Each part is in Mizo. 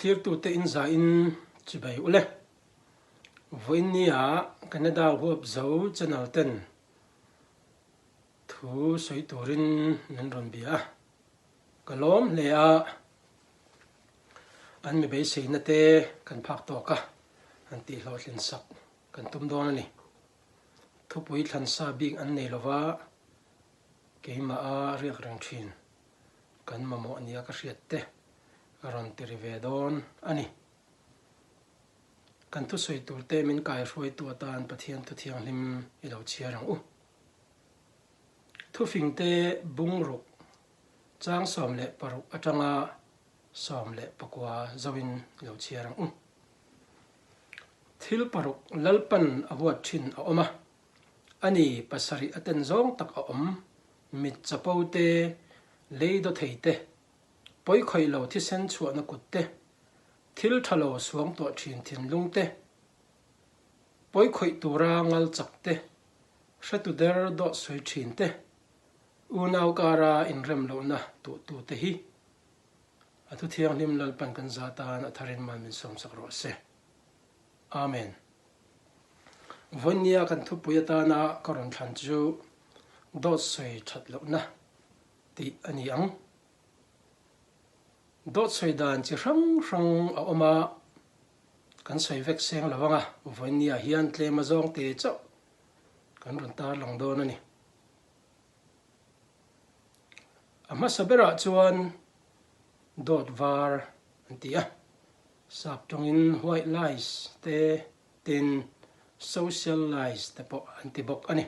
Thlirtute in za in chibei ule. Vawiin nia Canada huap zo channel ten thu sawi turin min rawn bia a. Ka lawm hle a, an mi beiseina te kan phak tawk a, han tih hlawhtlin sak kan tum dawn a ni. Thupui thlansa bik an nei lova, keimah a riak reng thin. Kan mamawh nia ka hriat te a rawn ti ri ve dawn a ni. Kan thusawi tur te min kaihruaitu atan Pathian thu thianghlim i lo chhiar ang u. Thufing te bungruk chang 16 atanga 19 zoin i lo chhiar ang u. Thil paruk Lalpan a huat thin a awm a, a ni pasarih a ten zawng tak a awm, mit chapo te, lei daw thei te, pawi khawih lo thisen chhuahna kut te, thil tha lo suang tuah thin thinlung te, pawi khawih tura ngal chak te, hretu der dawt sawi thin te, unau kara inrem lohna tuhtu te hi a thu thianghlim Lalpan kan za tan a tharin mal min sawmsak rawh se. Amen. Vawinia kan thupui atana ka rawn thlan chu dawt sawi that lohna tih a ni ang. Dawt sawi dan chi hrang hrang a awm a, kan sawi vek seng lo ang a, vawinia hian tlem a zawng te chauh kan rawn tarlang dawn a ni. A hmasa berah chuan dawt var an ti a, sap tawngin white lies te tin social lies te pawh an ti bawk a ni.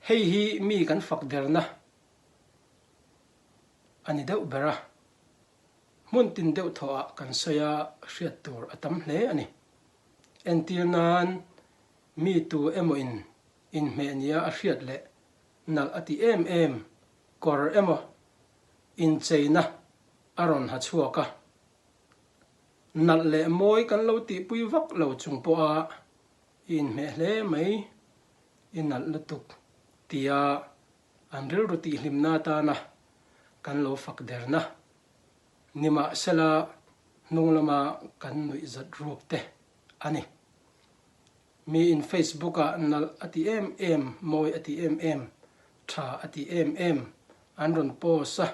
Hei hi mi kan fak derna a ni deuh ber a, hmun tin deuh thawhah kan sawi a hriat tur a tam hle a ni. Entir nan mi tu emaw in inhmeh nia a hriat leh nalh a ti em em kawr emaw incheina a rawn ha chhuak a. Nalh leh mawi kan lo tihpui vak lo chung pawha i inhmeh hle mai, i nalh lutuk tia an rilru tihhlimna atana kan lo fak derna nimahsela hnung lama kan nuih zat ruk te a ni. Miin Facebook ah nalh a ti em em, mawi a ti em em, tha a ti em em an rawn post a,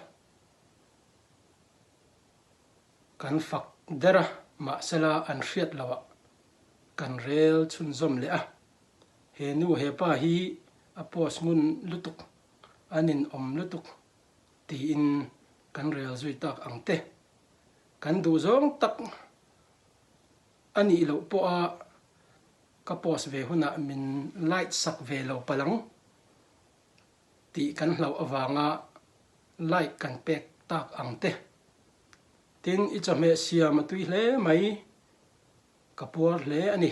kan fak der a, mahsela an hriat loh ah kan rel chhunzawm leh a. He nu he pa hi a post ngun lutuk, a ninawm lutuk tiin kan rel zui tak ang te. Kan duhzawng tak A nih loh pawha ka post ve hunah min like sak ve lo palh ang tih kan hlauh avanga like kan pek tak ang te. Tin, i chawhmeh siam a tui hle mai, ka puar hle a ni,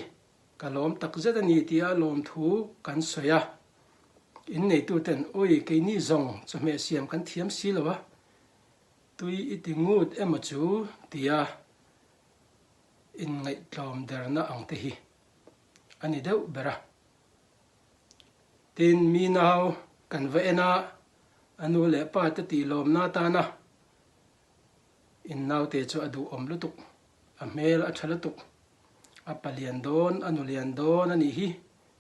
ka lawm tak zet a ni tia lawmthu kan sawi a. Inneituten, Ui, keini zawng chawhmeh siam kan thiam si lo a, tui i ti ngut emaw chu tia inngaihtlawm derna ang te hi a ni deuh ber a. Tin, mi nau kan va en a, a nu leh pa te tih lawmna atana in naute chu a duhawm lutuk, a hmel a tha lutuk, a palian dawn, a nulian dawn a nih hi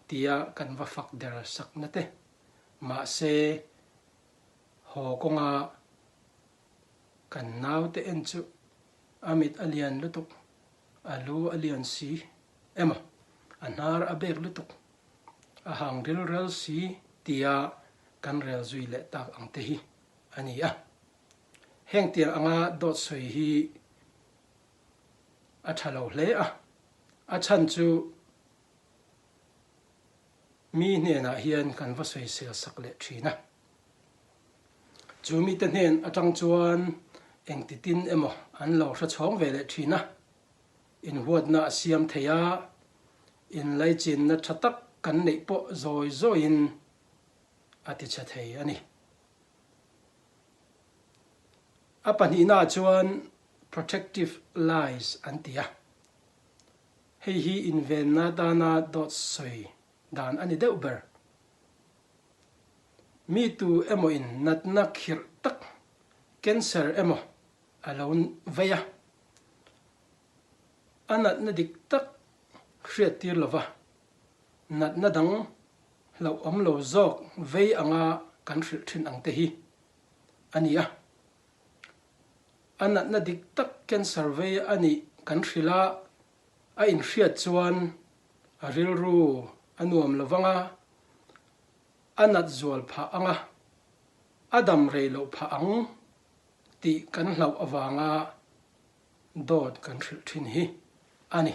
tia kan va fak der sakna te. Mahse, haw kawnga Kan naute en chu a mit a lian lutuk, a lu a lian si emaw, a hnar a bek lutuk, a hang ril rel si tia kan rel zui leh tak ang te hi a ni a. Heng tiang anga dawt sawi hi a tha lo hle a, a chhan chu mi hnenah hian kan va sawisel sak leh thin a. Chu mite hnen atang chuan engtitin emaw an lo hre chhawng ve leh thin a, inhuatna a siam thei a, inlaichinna tha tak kan neih pawh zawi zawiin a tichhe thei a ni. A pahnihnaah chuan protective lies an ti a, hei hi invenna atana dawt sawi dan a ni deuh ber. Mi tu emaw in natna khirh tak, cancer emaw a lo vei a. A natna dik tak hriattir lova, natna dang hlauhawm lo zawk vei anga kan hrilh thin ang te hi a ni a. A natna dik tak cancer vei a nih kan hrilh a, a inhriat chuan a rilru a nuam lo vang a, a nat zual phah ang a, a dam rei loh phah ang tih kan hlauh avanga dawt kan hrilh thin hi a ni.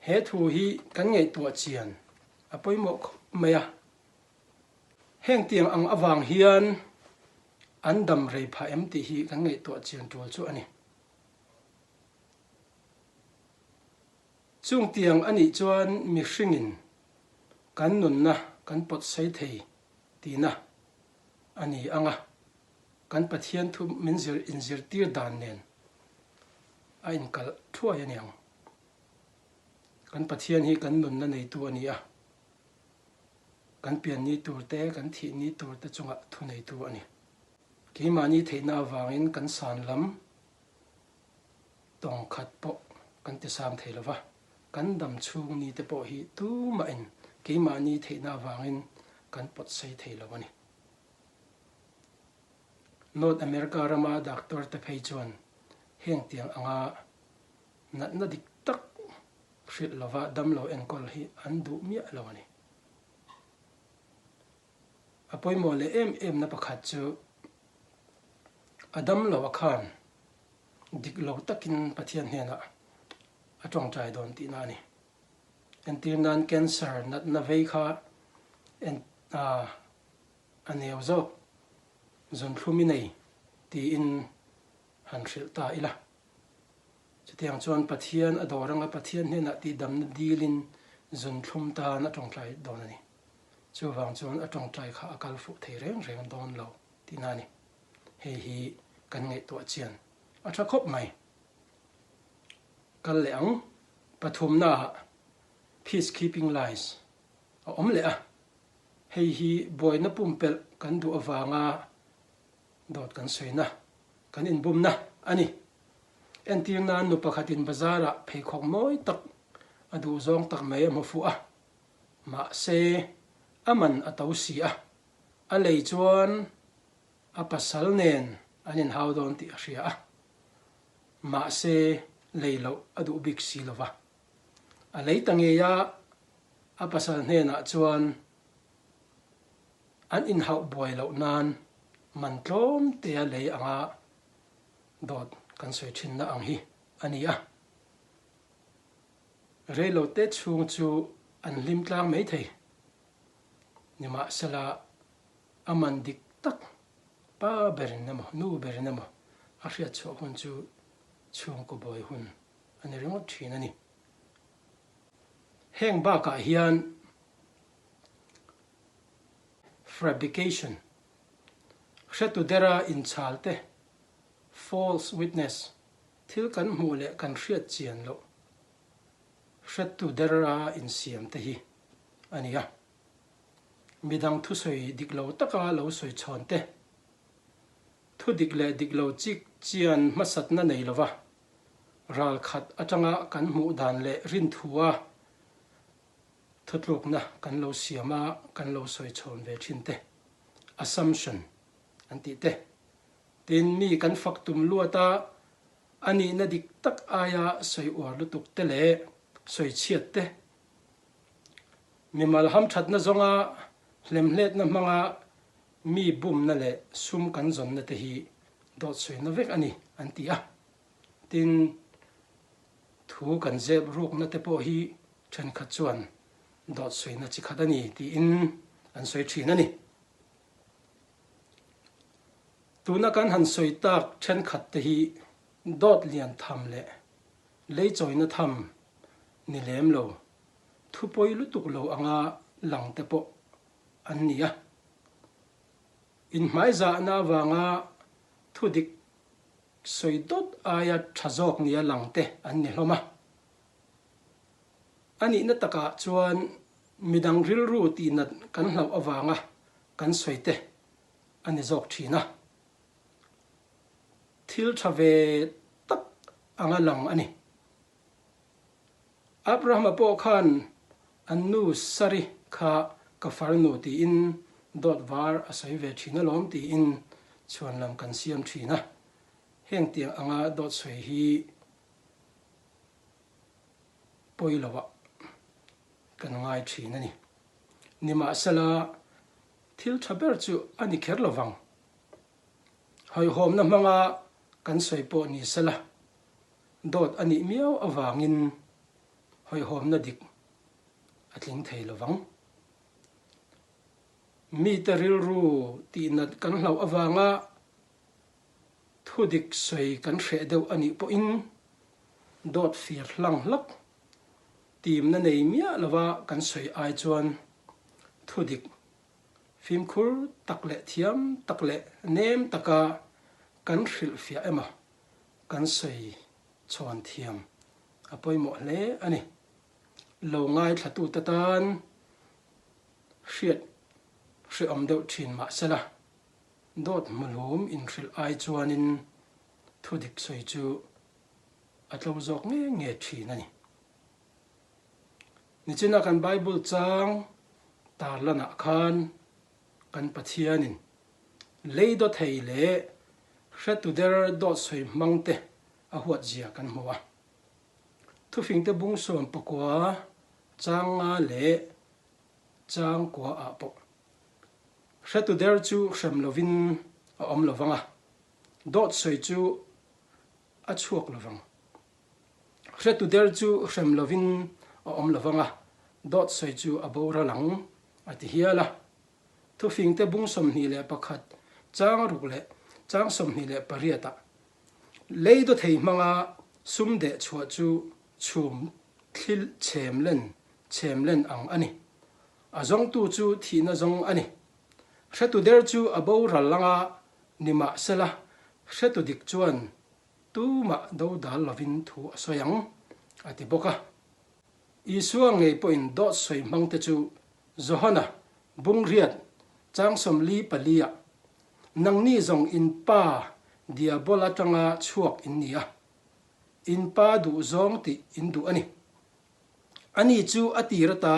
He thu hi kan ngaihtuah chian a pawimawh khawp mai a. Heng tiang ang avang hian an dam rei phah em tih hi kan ngaihtuah chian tul chu a ni. Chung tiang a nih chuan mihringin kan nunna kan pawt sei thei tihna a ni ang a, kan Pathian thu min zir inzirtir dan nen a inkalh thuai a niang. Kan Pathian hi kan nunna neitu a ni a, kan pian ni tur te, kan thih ni tur te chungah thu neitu a ni. Keimahni theihna avangin kan san lam tawng khat pawh kan ti sang thei lo va, kan dam chhung ni te pawh hi tumahin keimahni theihna avangin kan pawt sei thei lo a ni. North America rama doctor te phei chuan heng tiang anga natna dik tak hrilh lova damlo enkawl hi an duh miah lo a ni. A pawimawh leh em em na pakhat chu a damlo a khan dik lo takin Pathian hnenah a tawngtai dawn tihna a ni. Entir nan cancer natna vei kha en a neu zawk zunthlum i nei tiin han hrilh ta ila. Chutiang chuan Pathian a dawr anga Pathian hnenah tihdamna dilin zunthlum tan a tawngtai dawn a ni. Chuvang chuan a tawngtai kha a kal fuh thei reng reng dawn lo tihna a ni. Hei hi kan ngaihtuah chian a tha khawp mai. Kal leh ang, pathumnaah peacekeeping lies a awm leh a. Hei hi buaina pumpelh kan duh avanga dawt kan sawina, kan inbumna a ni. Entir nan nu pakhatin bazarah pheikhawk mawi tak a duh zawng tak mai a hmu fuh a, mahse a man a to si a, a lei chuan a pasal nen an inhau dawn tih a hria a, mahse lei loh a duh bik si lo va. A lei ta ngei a, a pasal hnenah chuan an inhauh buai loh nan man tlawm tea lei anga dawt kan sawi thinna ang hi a ni a. Reilote chhung chu an hlim tlang mai thei. Nimahsela a man dik tak pa berin emaw nu berin emaw a hriat chhuah hun chu chhungkaw buai hun a ni ringawt thin a ni. Heng bakah hian fabrication, hretu dera inchhal te, false witness, thil kan hmuh leh kan hriat chian loh hretu dera insiam te hi a ni a. Midang thusawi dik lo taka lo sawi chhawn te, thu dik leh dik lo chik chian hmasatna nei lova ral khat atanga kan hmuh dan leh rinthua thutlukna kan lo siam a, kan lo sawi chhawn ve thin te, assumption an tih te. Tin, mi kan fak tum luat a, a nihna dik tak aia sawi uar lutuk te leh sawi chhiat te, mimal hamthatna zawnga hlemhletna hmanga mi bumna leh sum kan zawnna te hi dawt sawina vek a ni an ti a. Tin, thu kan zep rukna te pawh hi thenkhat chuan dawt sawina chi khat a ni tiin an sawi thin a ni. Tuna kan han sawi tak thenkhat te hi dawt lian tham leh lei chawina tham ni lem lo, thupawi lutuk lo anga lang te pawh an ni a. Inhmaizahna avanga thudik sawi dawt aia tha zawk nia lang te an ni hlawm a. A nihna takah chuan midang rilru tihnat kan hlauh avanga kan sawi te a ni zawk thin a. Thil tha ve tak anga lang a ni. Abrahama pawh khan an nu Sari kha ka farnu tiin dawt var a sawi ve thin alawm tiin chhuanlam kan siam thin a. Heng tiang anga dawt sawi hi pawi loah kan ngai thin a ni. Nimahsela, thil tha ber chu a ni kher lovang. Hawihhawmna hmanga kan sawi pawh ni sela, dawt a nih miau avangin hawihhawmna dik a tling thei lovang. Mite rilru tihnat kan hlauh avanga Thudik sawi kan hreh deuh a nih pawhin dawt fir hlang hlak timna nei miah lova kan sawi ai chuan thudik fimkhur tak leh thiam tak leh nem taka kan hrilhfiah emaw kan sawi chhawn thiam a pawimawh hle a ni. Lo ngaithlatute tan hriat hrehawm deuh thin mahsela Dawt hmuhlum inhrilh ai chuanin thudik sawi chu a tlo zawk nge nge thin a ni. Nichina kan Bible chang tarlanah khan kan Pathianin lei daw thei leh hretu der dawt sawi hmangte a huat zia kan hmu a. Thufingte bung sawm pakua chang nga leh chang kua ah pawh Hretu der chu hrem lovin a awm lo vang a, dawt sawi chu a chhuak lo vang. Hretu der chu hrem lovin a awm lo vang a, dawt sawi chu a boral ang, a ti hial a. Thufingte bung 21 chang ruk leh chang 28 ah lei dawthei hmanga sum deh chhuah chu chhum thil chhem len chhem len ang a ni. A zawngtu chu thihna zawng a ni. Hretu der chu a boral anga nimahsela hretu dik chuan tumah dodal lovin thu a sawi ang, a ti bawk a. Isua ngei pawhin dawt sawi hmangte chu Johana bungriat chang 44 ah, Nangni zawng in pa Diabola atanga chhuak in ni a, in pa duh zawng tih in duh a ni. Ani chu a tir ata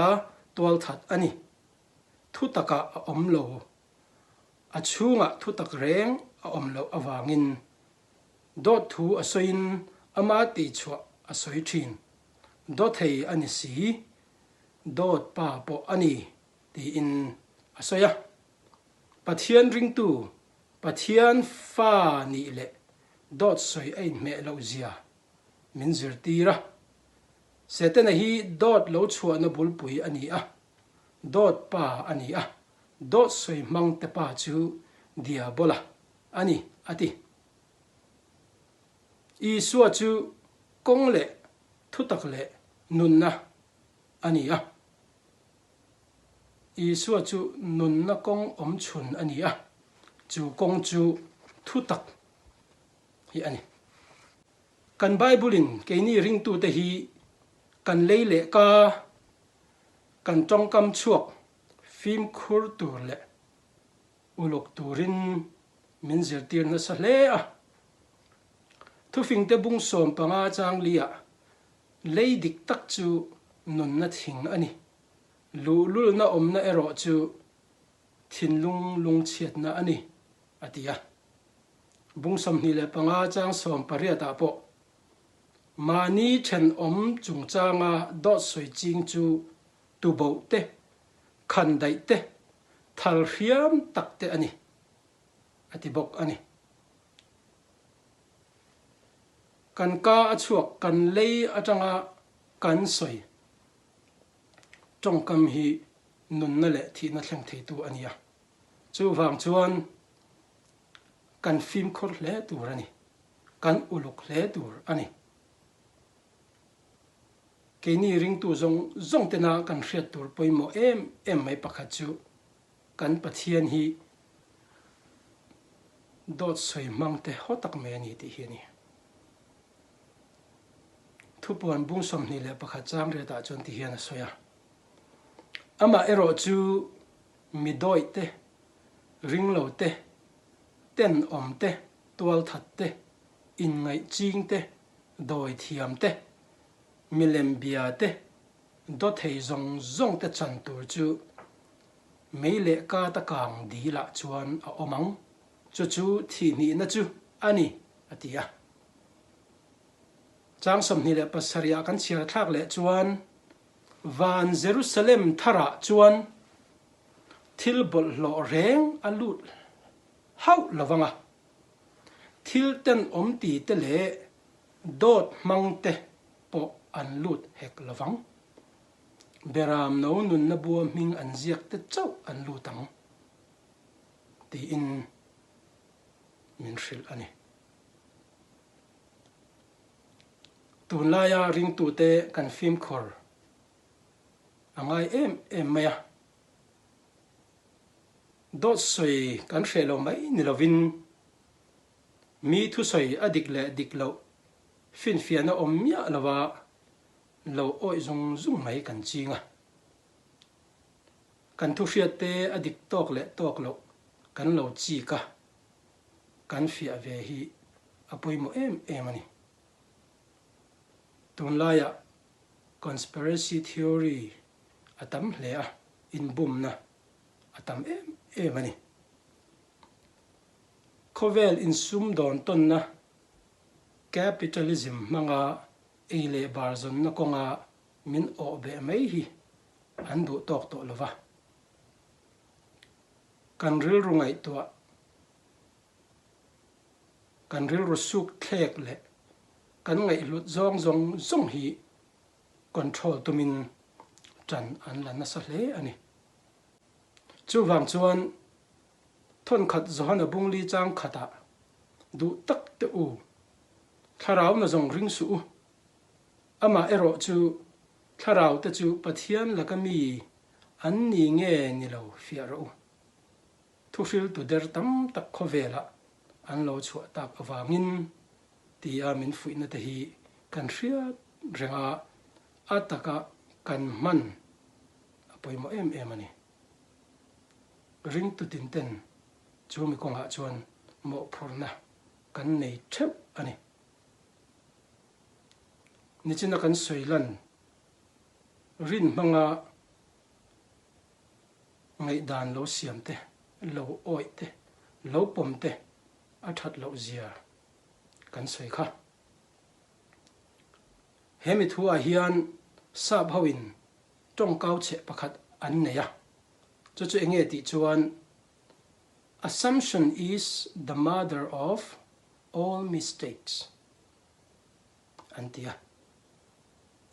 tualthat a ni. Thutakah a awm lo. A chhungah thutak reng a awm loh avangin dawt thu a sawiin ama tihchhuah a sawi thin. Dawthei a ni si, dawt pa pawh a ni tiin a sawi a. Pathian ringtu, Pathian fa nih leh dawt sawi a inhmeh loh zia min zirtir a. Setana hi dawt lo chhuahna bulpui a ni a, dawt pa a ni a, dawt sawi hmang te pa chu Diabola a ni, a ti. Isua chu kawng leh thutak leh nunna a ni a. Isua chu nunna kawng awmchhun a ni a, chu kawng chu thutak hi a ni. Kan Bible-in keini ringtute hi kan lei leh ka, kan tawngkam chhuak fimkhur tur leh uluk turin min zirtir nasa hle a. Thufingte bung 15 chang liah lei dik tak chu nunna thing a ni. Luhlulna awmna erawh chu thinlung lungchhiatna a ni, a ti a. Bung 25 chang 18 ah pawh mahni thenawm chungchanga dawt sawi ching chu tuboh te, khandaih te, thal hriam tak te a ni, a ti bawk a ni. Kan ka a chhuak kan lei atanga kan sawi tawngkam hi nunna leh thihna thleng theitu a ni a. Chuvang chuan kan fimkhur hle tur a ni, kan uluk hle tur a ni. Keini ringtu zawng zawng tena kan hriat tur pawimawh em em mai pakhat chu kan Pathian hi dawt sawi hmang te haw tak mai a ni tih hi a ni. Thupuan bung 21 chang riatah chuan ti hian a sawi a, Amah erawh chu mi dawih te, ringlo te, tenawm te, tualthat te, inngaih ching te, dawi thiam te, Milem bia te, dawthei zawng zawng te chan tur chu mei leh kata kang dilah chuan a awm ang. Chu chu thihhnihna chu a ni, a ti a. Chang 27 ah kan chhiar thlak leh chuan van Jerusalem tharah chuan thil bawlhhlawh reng a lut hauh lo vang a, thil tenawm ti te leh dawt hmang te pawh an lut hek lo vang. Beram no nunna bua hming an ziak te chauh an lut ang, tiin min hrilh a ni. Tunlaia ringtute kan fimkhur a ngai em em mai a. Dawt sawi kan hreh lo mai ni lovin mi thusawi a dik leh dik loh finfiahna awm miah lova lo awih zung zung mai kan ching a. Kan thuhriatte a dik tawk leh tawk loh kan lo chik a. Kan fiah ve hi a pawimawh em em a ni. Tunlaiah conspiracy theory a tam hle a, inbumna a tam em em a ni. Khawvel insumdawn tawnna capitalism hmanga ei leh bar zawnna kawnga min awh beh mai hi an duh tawk tawh lo va. Kan rilru ngaihtuah, kan rilru suk thlek leh kan ngaihhlut zawng zawng zawng hi control tumin ṭan an la nasa hle a ni. Chuvang chuan thawnkhat Johana Bungli chang khatah duh tak teh u, thlarau na zawng ring suh u. Amah erawh chu thlarau te chu Pathian laka mi An ni nge ni lo fiah rawh u. Thuhriltu der tam tak khawvelah an lo chhuah tak avangin tia min fuihna te hi kan hriat reng a, a taka kan hman a pawimawh em em a ni. Ringtu tin ten chu mi kawngah chuan mawhphurhna kan nei theuh a ni. Nichina kan sawi lan Rin hmanga ngaihdan lo siam te, lo awih te, lo pawm te a that loh zia kan sawi kha. He mi thu ah hian sap ho in tawngkau cheh pakhat an nei a, chu chu enge tih chuan Assumption is the mother of all mistakes an ti a.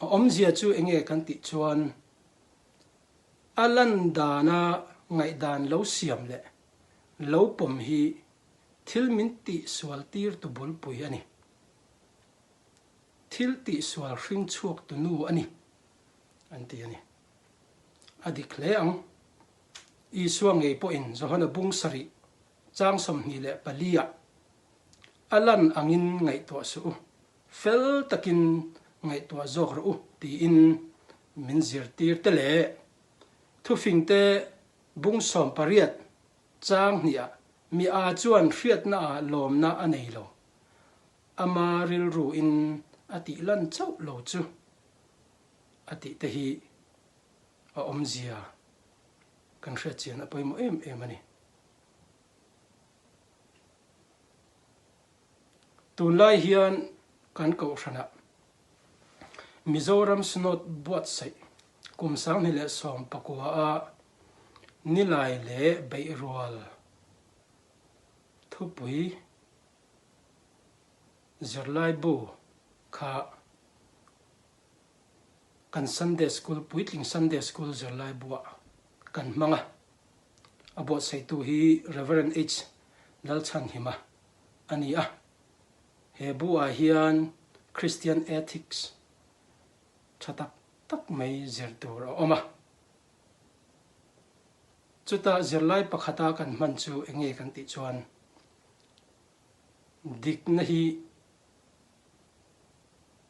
A awmzia chu enge kan tih chuan a lan dana ngaihdan lo siam leh lo pawm hi thil min tihsual tir tu bulpui a ni. Thil tihsual hring chhuak tu nu a ni an ti a ni. A dik hle ang. Isua ngei pawhin Johana bung sarih chang 24 ah a lan angin ngaihtuah suh u. Fel takin ngaihtuah zawk rawh u tiin min zirtir te leh thufingte bung 18 chang hniah mi a chuan hriatna ah lawmna a nei lo. Ama rilru in a tih lan chauh lo chu a tih te hi a awmzia kan hriatchian a pawimawh em em a ni. Tunlai hian kan kohhranah Mizoram Synod buatsaih kum 2019 a Nilai leh Beihrual thupui zirlaibu kha kan Sunday School, puitling Sunday School zirlaibuah kan hmang a. A buatsaihtu hi Rev. H. Lalchhanhima a ni a. He bu-ah hian Christian Ethics tha tak tak mai zir tur a awm a. Chuta zirlai pakhata kan hman chu eng nge kan tih chuan dikna hi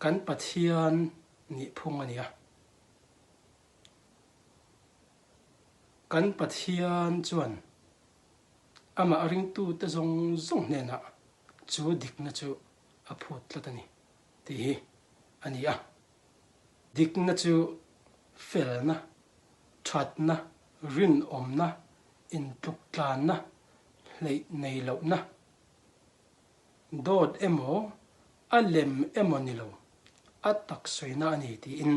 kan Pathian nihphung a ni a. Kan Pathian chuan amah ringtute zawng zawng hnenah chu dikna chu a phut tlat a ni tih hi a ni a. Dikna chu felna, thatna, rinawmna, intluktlanna, hleih nei lohna, dawt emaw, a lem emaw ni lo, a tak sawina a ni tiin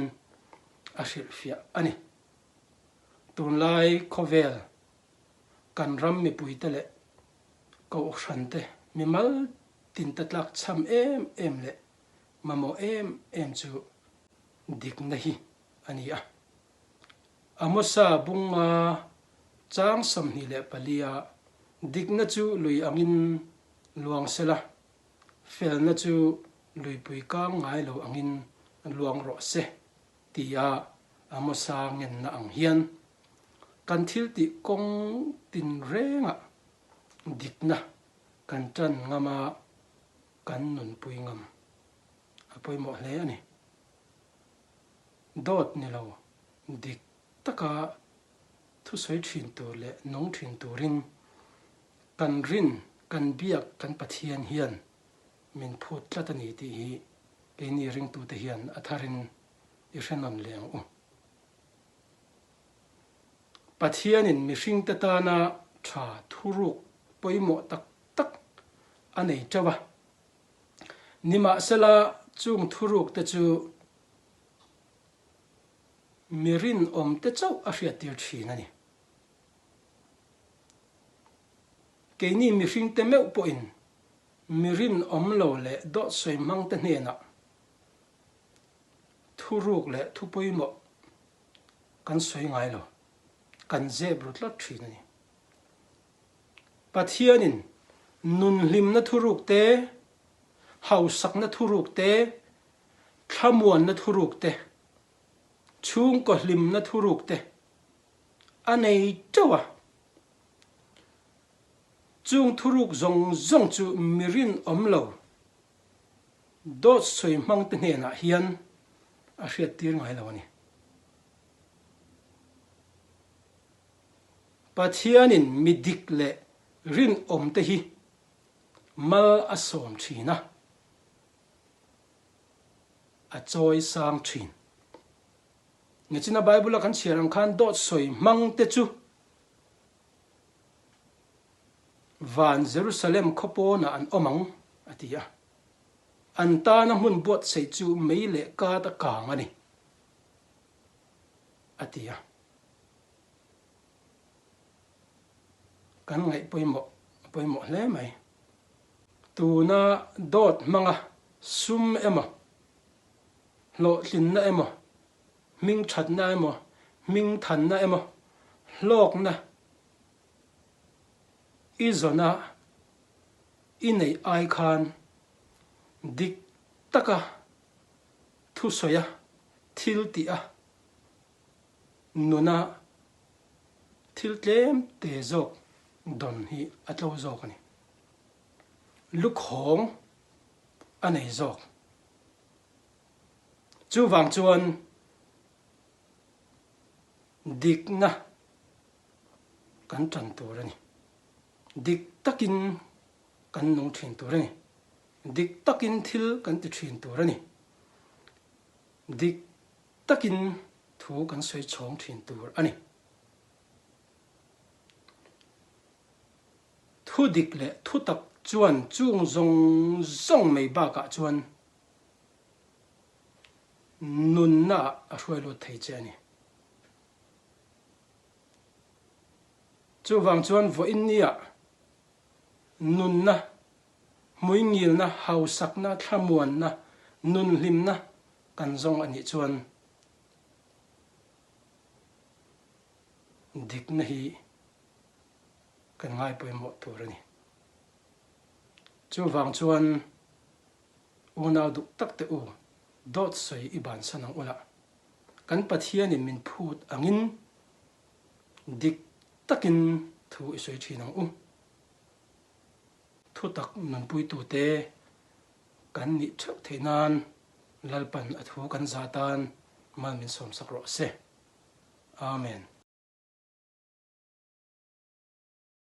a hrilhfiah a ni. Tunlai khawvel kan ram mipuite leh kohhrante mimal tinte tlak chham em em leh mamawh em em chu dikna hi a ni a. Amosa bunga chang 24 a dikna chu lui angin luang sela, felna chu luipui kang ngai lo angin luang rawh se tia Amosa ngenna ang hian kan thil tih kawng tinrengah dikna kan tan ngam a, kan nunpui ngam a pawimawh hle a ni. Dawt ni lo, dik taka thusawi thin tur leh nung thin turin kan rin, kan biak kan Pathian hian min phut tlat a ni tih hi keini ringtute hian a tharin i hre nawn leh ang u. Pathianin mihringte tana tha thuruk pawimawh tak tak a nei teuh a. Nimahsela chung thuruk te chu mi rinawm te chauh a hriattir thin a ni. Keini mihring te meuh pawhin mi rinawm lo leh dawt sawi hmang te hnenah thuruk leh thu pawimawh kan sawi ngai lo, kan zep ru tlat thin a ni. Pathianin nunhlimna thuruk te, hausakna thuruk te, thlamuanna thuruk te, chhungkaw hlimna thuruk te a nei teuh a. Chung thuruk zawng zawng chu mi rinawm lo dawt sawi hmangte hnenah hian a hriattir ngai lo a ni. Pathianin mi dik leh rinawmte hi mal a sawm thin a, a chawi sang thin. Nichina Bible-a kan chhiar ang khan dawt sawi hmangte chu van Jerusalem khawpawnah an awm ang, a ti a. An tana hmun buatsaih chu mei leh kat a kang a ni, a ti a. Kan ngaih pawimawh a pawimawh hle mai. Tuna dawt hmanga sum emaw, hlawhtlinna emaw, hmingthatna emaw, hmingthanna emaw, hlawkna i zawna i neih ai khan dik taka thusawi a, thil tih a, Nuna thil tlem te zawk dawn hi a tlo zawk a ni. Lukhawng a nei zawk. Chuvang chuan dikna kan tan tur a ni. Dik takin kan nung thin tur a ni. Dik takin thil kan ti thin tur a ni. Dik takin thu kan sawi chhawng thin tur a ni. Thu dik leh thu tak chuan chung zawng zawng mai bakah chuan nunna ah a hruai lut thei che a ni. Chuvang chuan vawiin nia nunna, hmuingilna, hausakna, thlamuanna, nunhlimna kan zawng a nih chuan dikna hi kan ngai pawimawh tur a ni. Chuvang chuan unau duh tak te u, dawt sawi i bansan ang ula, kan Pathianin min phut angin dik takin thu i sawi thin ang u. Thutak nunpuitute kan nih theuh theih nan Lalpan a thu kan za tan mal min sawmsak rawh se. Amen.